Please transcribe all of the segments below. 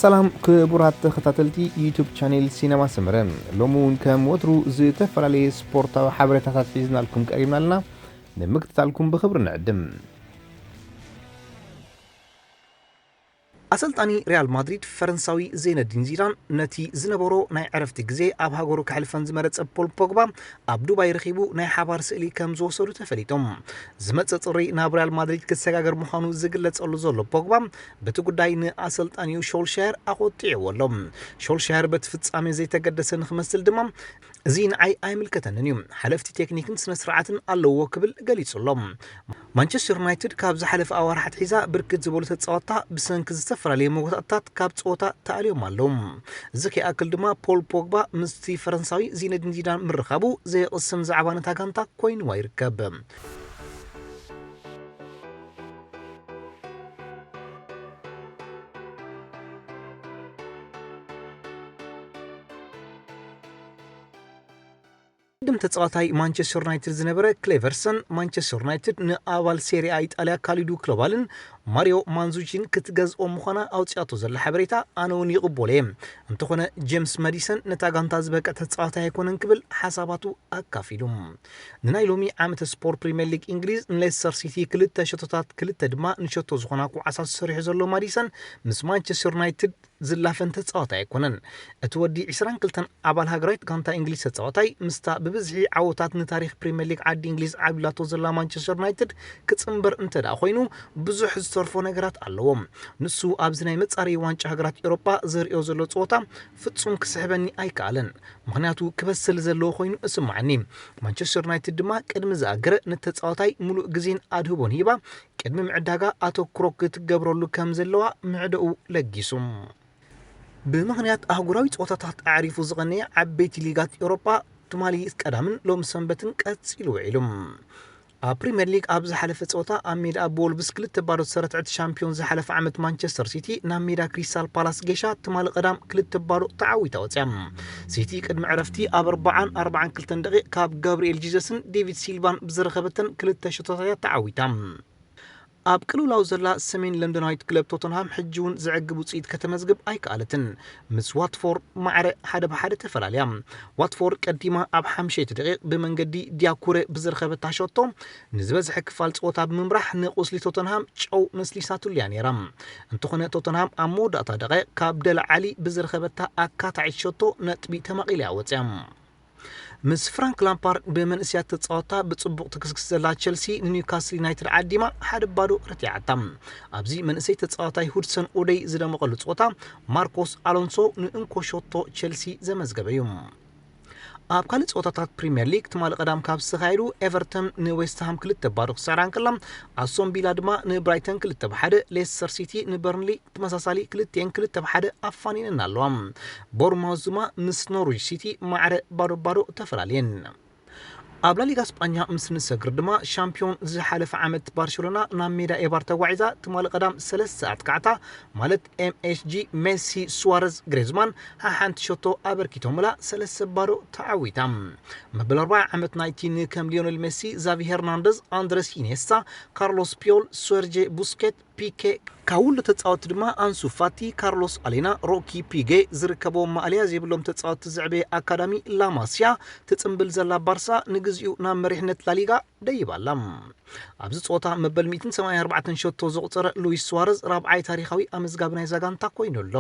ሰላም ክቡራት ተኸታተልቲ ዩቱብ ቻኔል ሲነማ ሰመረ፣ ሎሚ እውን ከም ወትሩ ዝተፈላለየ ስፖርታዊ ሓበሬታታት ሒዝናልኩም ቀሪብና ኣለና። ንምክትታልኩም ብኽብሪ ንዕድም። ኣሰልጣኒ ሪያል ማድሪድ ፈረንሳዊ ዜነዲን ዚዳን ነቲ ዝነበሮ ናይ ዕረፍቲ ግዜ ኣብ ሃገሩ ከሕልፈን ዝመረጸ ፖል ፖግባ ኣብ ዱባይ ረኺቡ ናይ ሓባር ስእሊ ከም ዝወሰዱ ተፈሊጦም። ዝመጽእ ጥሪ ናብ ሪያል ማድሪድ ክሰጋገር ምዃኑ ዝግለጸሉ ዘሎ ፖግባ፣ በቲ ጉዳይ ንኣሰልጣኒኡ ሾልሻየር ኣቖጢዕዎ ኣሎ። ሾልሻየር በቲ ፍጻሜ ዘይተገደሰ ንኽመስል ድማ፣ "እዚ ንዓይ ኣይምልከተንን እዩ፣ ሓለፍቲ ቴክኒክን ስነ ስርዓትን ኣለዎ" ክብል ገሊጹ ኣሎ። ማንቸስተር ዩናይትድ ካብ ዝሓለፈ ኣዋርሕ ኣትሒዛ ብርክት ዝበሉ ተጻወትታ ብሰንኪ ዝተፈላለዩ መጎታእታት ካብ ጸወታ ተኣልዮም ኣለዉ። እዚ ከይኣክል ድማ ፖል ፖግባ ምስቲ ፈረንሳዊ ዚነዲን ዚዳን ምርኻቡ ዘየቕስም ዛዕባ ነታ ጋንታ ኮይንዋ ይርከብ። ቅድም ተጻዋታይ ማንቸስተር ዩናይትድ ዝነበረ ክሌቨርሰን፣ ማንቸስተር ዩናይትድ ንኣባል ሴሪኣ ኢጣልያ ካሊዱ ክሎባልን ማሪዮ ማንዙቺን ክትገዝኦ ምዃና ኣውጺኣቶ ዘላ ሓበሬታ ኣነ እውን ይቕበሎ እየ። እንተኾነ ጄምስ ማዲሰን ነታ ጋንታ ዝበቅዕ ተጻዋታይ ኣይኮነን ክብል ሓሳባቱ ኣካፊሉ። ንናይ ሎሚ ዓመተ ስፖርት ፕሪምየር ሊግ እንግሊዝ ንሌስተር ሲቲ ክልተ ሸቶታት ክልተ ድማ ንሸቶ ዝኾና ኩዓሳት ሰሪሑ ዘሎ ማዲሰን ምስ ማንቸስተር ዩናይትድ ዝላፈን ተጻዋታይ ኣይኮነን። እቲ ወዲ ዕስራን ክልተን ኣባል ሃገራዊት ጋንታ እንግሊዝ ተጻዋታይ ምስታ ብብዝሒ ዓወታት ንታሪኽ ፕሪምየር ሊግ ዓዲ እንግሊዝ ዓብላቶ ዘላ ማንቸስተር ዩናይትድ ክጽንበር እንተ ደኣ ኮይኑ ብዙሕ ዝተርፎ ነገራት ኣለዎ። ንሱ ኣብዚ ናይ መጻረዪ ዋንጫ ሃገራት ኤውሮጳ ዘርእዮ ዘሎ ጸወታ ፍጹም ክስሕበኒ ኣይከኣለን። ምኽንያቱ ክበስል ዘለዎ ኮይኑ እስምዓኒ። ማንቸስተር ዩናይትድ ድማ ቅድሚ ዝኣገረ ነቲ ተጻዋታይ ምሉእ ግዜን ኣድህቦን ሂባ ቅድሚ ምዕዳጋ ኣተኩሮ ክትገብረሉ ከም ዘለዋ ምዕደኡ ለጊሱ። ብምኽንያት ኣህጉራዊ ጸወታታት ኣዕሪፉ ዝቐነየ ዓበይቲ ሊጋት ኤውሮጳ ትማሊ ቀዳምን ሎም ሰንበትን ቀጺሉ ውዒሉ። ኣብ ፕሪምየር ሊግ ኣብ ዝሓለፈ ጸወታ ኣብ ሜዳ ኣብ ወልቭስ ክልተ ባዶ ዝሰረትዐት ሻምፒዮን ዝሓለፈ ዓመት ማንቸስተር ሲቲ ናብ ሜዳ ክሪስታል ፓላስ ጌሻ ትማሊ ቀዳም ክልተ ባዶ ተዓዊታ ወጽያ። ሲቲ ቅድሚ ዕረፍቲ ኣብ ኣርባዓን ኣርባዓን ክልተን ደቂቕ ካብ ጋብሪኤል ጂዘስን ዴቪድ ሲልቫን ብዝረኸበተን ክልተ ሸቶታት እያ ተዓዊታ። ኣብ ቅልውላው ዘላ ሰሜን ለንደናዊት ክለብ ቶተንሃም ሕጂ እውን ዘዕግብ ውጽኢት ከተመዝግብ ኣይከኣለትን። ምስ ዋትፎርድ ማዕረ ሓደ ብሓደ ተፈላልያ። ዋትፎርድ ቀዲማ ኣብ ሓምሸይቲ ደቂቕ ብመንገዲ ዲያኩረ ብዝረኸበታ ሸቶ ንዝበዝሐ ክፋል ጸወታ ብምምራሕ ንቁስሊ ቶተንሃም ጨው ነስሊሳትሉ እያ ነይራ። እንተኾነ ቶተንሃም ኣብ መወዳእታ ደቂቕ ካብ ደለ ዓሊ ብዝረኸበታ ኣካታዒት ሸቶ ነጥቢ ተማቒላ እያ ወጽያ። ምስ ፍራንክ ላምፓርድ ብመንእሰያት ተጻወታ ብጽቡቕ ትክስክስ ዘላ ቸልሲ ንኒውካስል ዩናይትድ ዓዲማ ሓደ ባዶ ረቲዓታ። ኣብዚ መንእሰይ ተጻዋታይ ሁድሰን ኡደይ ዝደመቐሉ ጸወታ ማርኮስ ኣሎንሶ ንእንኮ ሸቶ ቸልሲ ዘመዝገበ እዩ። ኣብ ካልእ ጸወታታት ፕሪምየር ሊግ ትማሊ ቀዳም ካብ ዝተኻየዱ ኤቨርተን ንዌስትሃም ክልተ ባዶ ክስዕራ እንከላ፣ ኣስቶን ቪላ ድማ ንብራይተን ክልተ ብሓደ፣ ሌስተር ሲቲ ንበርንሊ ተመሳሳሊ ክልቲኤን ክልተ ብሓደ ኣፋኒነን ኣለዋ። ቦርማውዝ ድማ ምስ ኖርዊች ሲቲ ማዕረ ባዶ ባዶ ተፈላለየን። ኣብ ላሊጋ ስጳኛ ምስ ንሰግር ድማ ሻምፒዮን ዝሓለፈ ዓመት ባርሴሎና ናብ ሜዳ ኤባር ተጓዒዛ ትማሊ ቀዳም ሰለስተ ኣጥቃዕታ ማለት ኤምኤስጂ፣ ሜሲ፣ ሱዋረዝ፣ ግሬዝማን ሓሓንቲ ሸቶ ኣበርኪቶምላ ሰለስተ ባዶ ተዓዊታ። መበል ኣርባዓ ዓመት ናይቲ ንከም ሊዮኔል ሜሲ፣ ዛቪ ሄርናንደዝ፣ ኣንድረስ ኢኔስታ፣ ካርሎስ ፒዮል፣ ሰርጄ ቡስኬት፣ ፒኬ፣ ካብ ውሉድ ተጻወትቲ ድማ ኣንሱ ፋቲ፣ ካርሎስ ኣሌና፣ ሮኪ ፒጌ ዝርከብዎም ማእለያ ዘይብሎም ተጻወትቲ ዘዕበየ ኣካዳሚ ላማስያ ትጽምብል ዘላ ባርሳ ንግዚኡ ናብ መሪሕነት ላሊጋ ደይባ ኣላ። ኣብዚ ጸወታ መበል ሚእትን ሰማንያን ኣርባዕተን ሸቶ ዘቑጸረ ሉዊስ ሱዋረዝ ራብዓይ ታሪኻዊ ኣመዝጋቢ ናይዛ ጋንታ ኮይኑ ኣሎ።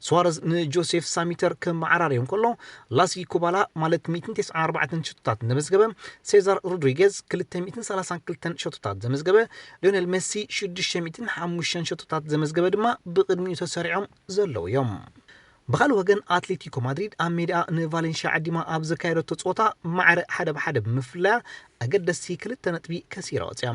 ሱዋረዝ ንጆሴፍ ሳሚተር ክመዓራርዮ እንከሎ፣ ላሲ ኩባላ ማለት ሚእትን ተስዓን ኣርባዕተን ሸቶታት ዘመዝገበ፣ ሴዛር ሮድሪጌዝ ክልተ ሚእትን ሰላሳን ክልተን ሸቶታት ዘመዝገበ፣ ሊዮኔል ሜሲ ሽዱሽተ ሚእትን ሓሙሽተን ሸቶታት ዘመዝገበ ድማ ብቕድሚኡ ተሰሪዖም ዘለዉ እዮም። ብኻልእ ወገን ኣትሌቲኮ ማድሪድ ኣብ ሜዳ ንቫሌንሽያ ዓዲማ ኣብ ዘካየደቶ ጸወታ ማዕረ ሓደ ብሓደ ብምፍላያ ኣገደስቲ ክልተ ነጥቢ ከሲራ ወጽያ።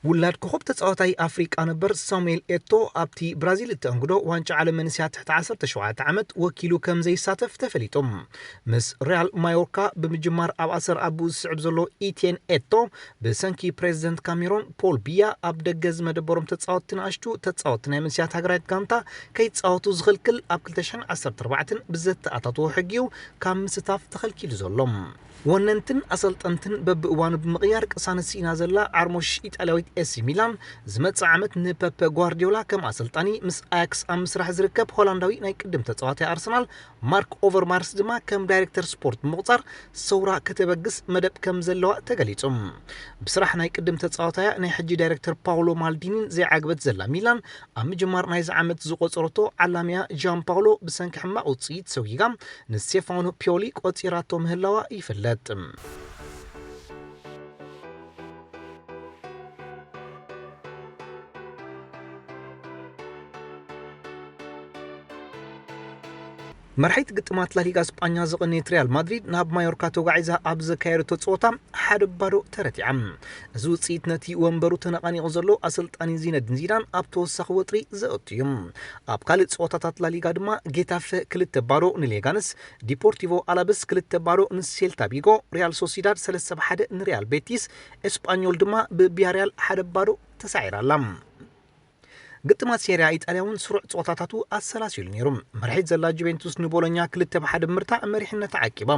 ውላድ ኮኸብ ተጻዋታይ ኣፍሪቃ ነበር ሳሙኤል ኤቶ ኣብቲ ብራዚል እተኣንግዶ ዋንጫ ዓለም መንእሰያት ትሕቲ ዓሰርተ ሸውዓተ ዓመት ወኪሉ ከም ዘይሳተፍ ተፈሊጡ። ምስ ሪያል ማዮርካ ብምጅማር ኣብ ኣሰር ኣቦኡ ዝስዕብ ዘሎ ኢትየን ኤቶ ብሰንኪ ፕሬዚደንት ካሜሮን ፖል ቢያ ኣብ ደገ ዝመደበሮም ተጻወትቲ ንኣሽቱ ተጻወትቲ ናይ መንእሰያት ሃገራዊት ጋንታ ከይጻወቱ ዝኽልክል ኣብ ክልተ ሽሕን ዓሰርተ ኣርባዕተን ብዘተኣታተዎ ሕጊ እዩ ካብ ምስታፍ ተኸልኪሉ ዘሎ። ወነንትን ኣሰልጠንትን በብእዋኑ ብምቕያር ቅሳነት ስኢና ዘላ ዓርሞሽ ኢጣልያዊት ኤሲ ሚላን ዝመጽእ ዓመት ንፐፐ ጓርዲዮላ ከም ኣሰልጣኒ ምስ ኣያክስ ኣብ ምስራሕ ዝርከብ ሆላንዳዊ ናይ ቅድም ተጻዋታይ ኣርሰናል ማርክ ኦቨርማርስ ድማ ከም ዳይሬክተር ስፖርት ብምቑጻር ሰውራ ከተበግስ መደብ ከም ዘለዋ ተገሊጹ። ብስራሕ ናይ ቅድም ተጻዋታያ ናይ ሕጂ ዳይሬክተር ፓውሎ ማልዲኒን ዘይዓግበት ዘላ ሚላን ኣብ ምጅማር ናይዚ ዓመት ዝቖጸረቶ ዓላምያ ጃን ፓውሎ ብሰንኪ ሕማቕ ውጽኢት ሰጒጋ ንስቴፋኖ ፒዮሊ ቆጺራቶ ምህላዋ ይፍለጥ። መርሒት ግጥማት ላሊጋ ስጳኛ ዝቐነየት ሪያል ማድሪድ ናብ ማዮርካ ተጓዒዛ ኣብ ዘካየደቶ ጸወታ ሓደ ባዶ ተረቲዓ። እዚ ውጽኢት ነቲ ወንበሩ ተነቓኒቑ ዘሎ ኣሰልጣኒ ዚነዲን ዚዳን ኣብ ተወሳኺ ወጥሪ ዘእቱ እዩ። ኣብ ካልእ ጸወታታት ላሊጋ ድማ ጌታፈ ክልተ ባዶ ንሌጋንስ፣ ዲፖርቲቮ ኣላበስ ክልተ ባዶ ንሴልታ ቪጎ፣ ሪያል ሶሲዳድ ሰለስተ ብ ሓደ ንሪያል ቤቲስ፣ ኤስጳኞል ድማ ብቪያሪያል ሓደ ባዶ ተሳዒራ ኣላ። ግጥማት ሴሪያ ኢጣልያ እውን ስሩዕ ጸወታታቱ ኣሰላሲሉ ነይሩ። መርሒት ዘላ ጁቬንቱስ ንቦሎኛ ክልተ ብ ሓደ ብምርታዕ መሪሕነት ዓቂባ።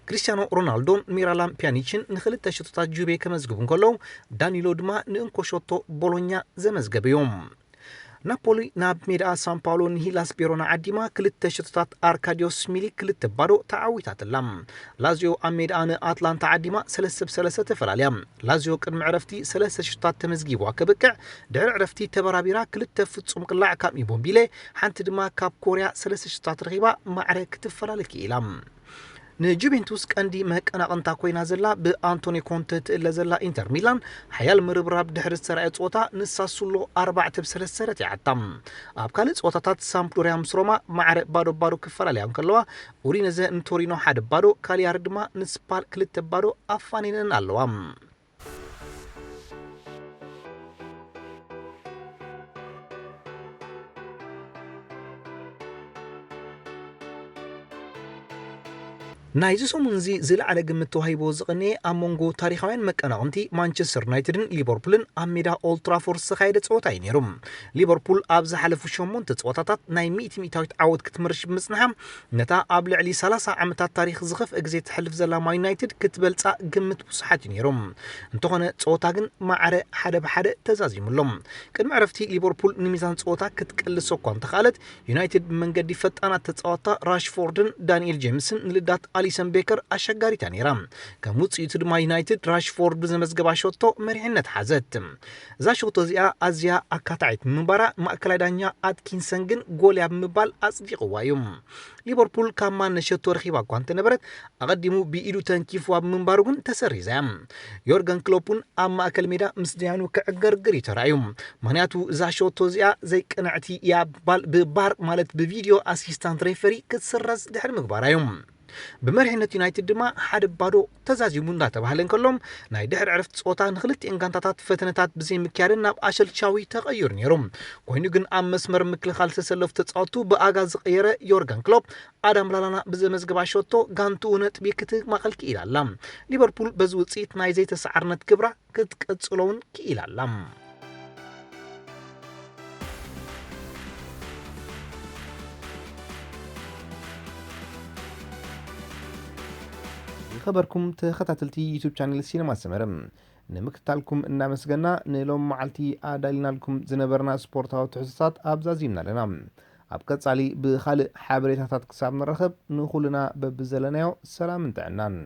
ክሪስቲያኖ ሮናልዶን ሚራላም ፒያኒችን ንኽልተ ሸቶታት ጁቬ ከመዝግቡ እንከለዉ፣ ዳኒሎ ድማ ንእንኮ ሸቶ ቦሎኛ ዘመዝገበ እዩ። ናፖሊ ናብ ሜዳ ሳን ፓውሎ ንሂላስ ቬሮና ዓዲማ ክልተ ሸቶታት ኣርካዲዮስ ሚሊክ ክልተ ባዶ ተዓዊታትላ። ላዚዮ ኣብ ሜዳ ንኣትላንታ ዓዲማ ሰለስተ ብ ሰለስተ ተፈላልያ። ላዚዮ ቅድሚ ዕረፍቲ ሰለስተ ሽቶታት ተመዝጊብዋ ከብቅዕ፣ ድሕሪ ዕረፍቲ ተበራቢራ ክልተ ፍጹም ቅላዕ ካብ ኢሞቢሌ፣ ሓንቲ ድማ ካብ ኮርያ ሰለስተ ሽቶታት ረኺባ ማዕረ ክትፈላለ ክኢላ። ንጁቬንቱስ ቀንዲ መቀናቕንታ ኮይና ዘላ ብኣንቶኒ ኮንተ ትእለ ዘላ ኢንተር ሚላን ሓያል ምርብራብ ድሕሪ ዝተራእየ ጸወታ ንሳሱሎ ኣርባዕተ ብ ሰለስተ ረቲዓታ። ኣብ ካልእ ጸወታታት ሳምፕዶሪያ ምስ ሮማ ማዕረ ባዶ ባዶ ክፈላለያ እንከለዋ፣ ኡዲነዘ ንቶሪኖ ሓደ ባዶ፣ ካሊያሪ ድማ ንስፓል ክልተ ባዶ ኣፋኒነን ኣለዋ። ናይዚ ሰሙን እዚ ዝለዓለ ግምት ተዋሂቦ ዝቐነየ ኣብ መንጎ ታሪኻውያን መቀናቕንቲ ማንቸስተር ዩናይትድን ሊቨርፑልን ኣብ ሜዳ ኦልድ ትራፎርድ ዝተኻየደ ጸወታ እዩ ነይሩ። ሊቨርፑል ኣብ ዝሓለፉ ሸሞንተ ጸወታታት ናይ ሚእቲ ሚእታዊት ዓወት ክትምርሽ ብምጽንሓ፣ ነታ ኣብ ልዕሊ ሰላሳ ዓመታት ታሪኽ ዝኸፍአ ግዜ ትሕልፍ ዘላ ማን ዩናይትድ ክትበልጻ ግምት ብዙሓት እዩ ነይሩ። እንተኾነ ጸወታ ግን ማዕረ ሓደ ብሓደ ተዛዚሙ ኣሎ። ቅድሚ ዕረፍቲ ሊቨርፑል ንሚዛን ጸወታ ክትቅልሶ እኳ እንተኽኣለት፣ ዩናይትድ ብመንገዲ ፈጣናት ተጻወትታ ራሽፎርድን ዳንኤል ጄምስን ንልዳት ኣሊሰን ቤከር ኣሸጋሪታ ነይራ። ከም ውጽኢቱ ድማ ዩናይትድ ራሽፎርድ ብዘመዝገባ ሸቶ መሪሕነት ሓዘት። እዛ ሸቶ እዚኣ ኣዝያ ኣካታዒት ብምንባራ ማእከላይ ዳኛ ኣትኪንሰን ግን ጎል እያ ብምባል ኣጽዲቕዋ እዩ። ሊቨርፑል ካብ ማነ ሸቶ ረኺባ እኳ እንተነበረት ኣቐዲሙ ብኢዱ ተንኪፍዋ ብምንባሩ ግን ተሰሪዛ እያ። ዮርገን ክሎፕ እውን ኣብ ማእከል ሜዳ ምስ ደያኑ ክዕገርግር እዩ ተራእዩ። ምኽንያቱ እዛ ሸቶ እዚኣ ዘይቅንዕቲ እያ ብምባል ብባር ማለት ብቪድዮ ኣሲስታንት ሬፈሪ ክትስረዝ ድሕሪ ምግባራ እዩ። ብመሪሕነት ዩናይትድ ድማ ሓደ ባዶ ተዛዚሙ እንዳተባህለ እንከሎ ናይ ድሕሪ ዕረፍቲ ጸወታ ንክልቲኤን ጋንታታት ፈተነታት ብዘይምክያደን ናብ ኣሸልቻዊ ተቐይሩ ነይሩ። ኮይኑ ግን ኣብ መስመር ምክልኻል ዝተሰለፉ ተጻወቱ ብኣጋ ዝቐየረ ዮርገን ክሎፕ ኣዳም ላላና ብዘመዝገባ ሸቶ ጋንትኡ ነጥቢ ክትማቐል ክኢላ ኣላ። ሊቨርፑል በዚ ውጽኢት ናይ ዘይተሰዓርነት ክብራ ክትቀጽሎ እውን ክኢላ ኣላ። ዝኸበርኩም ተኸታተልቲ ዩቱብ ቻነል ሲነማ ሰመረ፣ ንምክትታልኩም እናመስገና ንሎም መዓልቲ ኣዳሊናልኩም ዝነበርና ስፖርታዊ ትሕዝቶታት ኣብዛዚምና ኣለና። ኣብ ቀጻሊ ብኻልእ ሓበሬታታት ክሳብ ንራኸብ ንኹልና በብዘለናዮ ሰላምን ጥዕናን።